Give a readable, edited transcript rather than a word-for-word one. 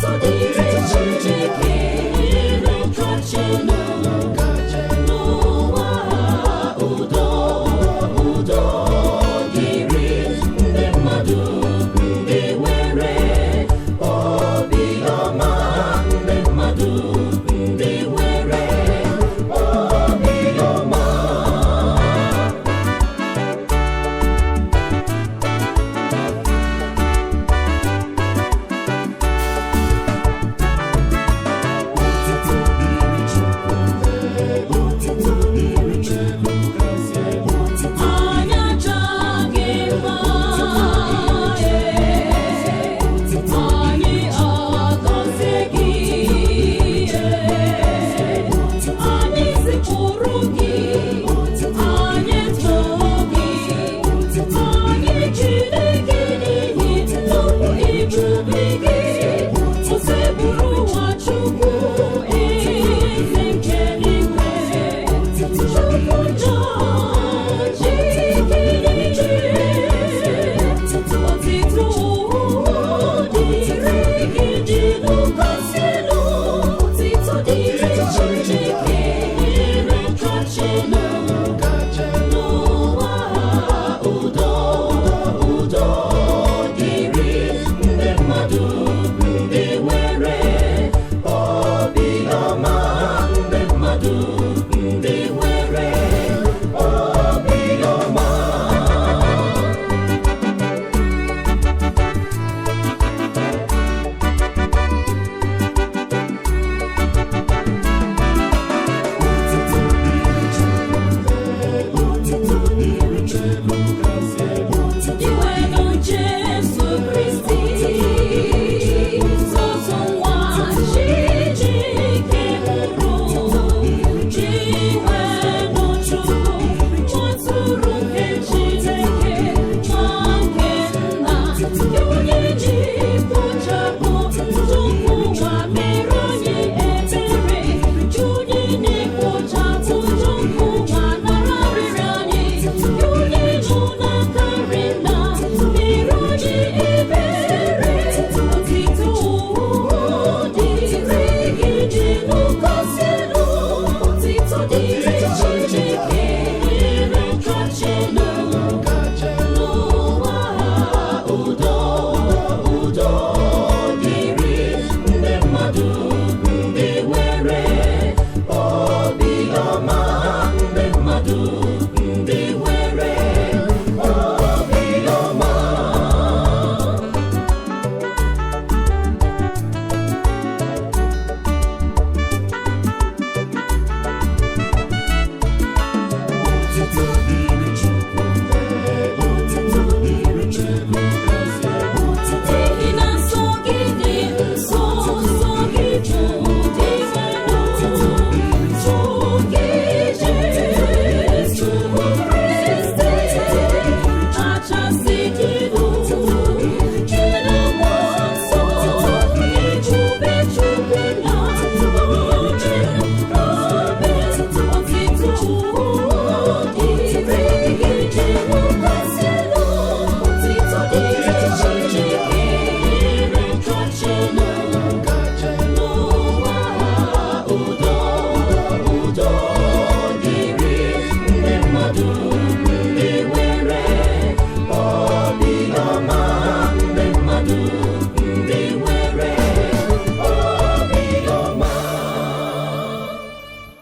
Otito dịrị Chineke elu kachanụ n'ụwa. Udo, udo dịrị ndị mmadụ ndị nwere obi ọma, ndị mmadụ ndị nwere obi ọma. Otito dịrị Chukwu, otito dịrị Chukwu, otito. Anyị achaghị mma, ee, anyị agọzie gị, ee, anyị zipụrụ gị, anyị too gị, anyị jide gị n'ihi nnukwu ebube gị. Osebụrụ ụwa Chukwu, eze nke eluigwe. Chukwu Otito dịrị gị dị n'ụkọsịnụ, otito dịrị Chineke elu kachanụ n'ụwa. Udo, udo dịrị ndị mmadụ.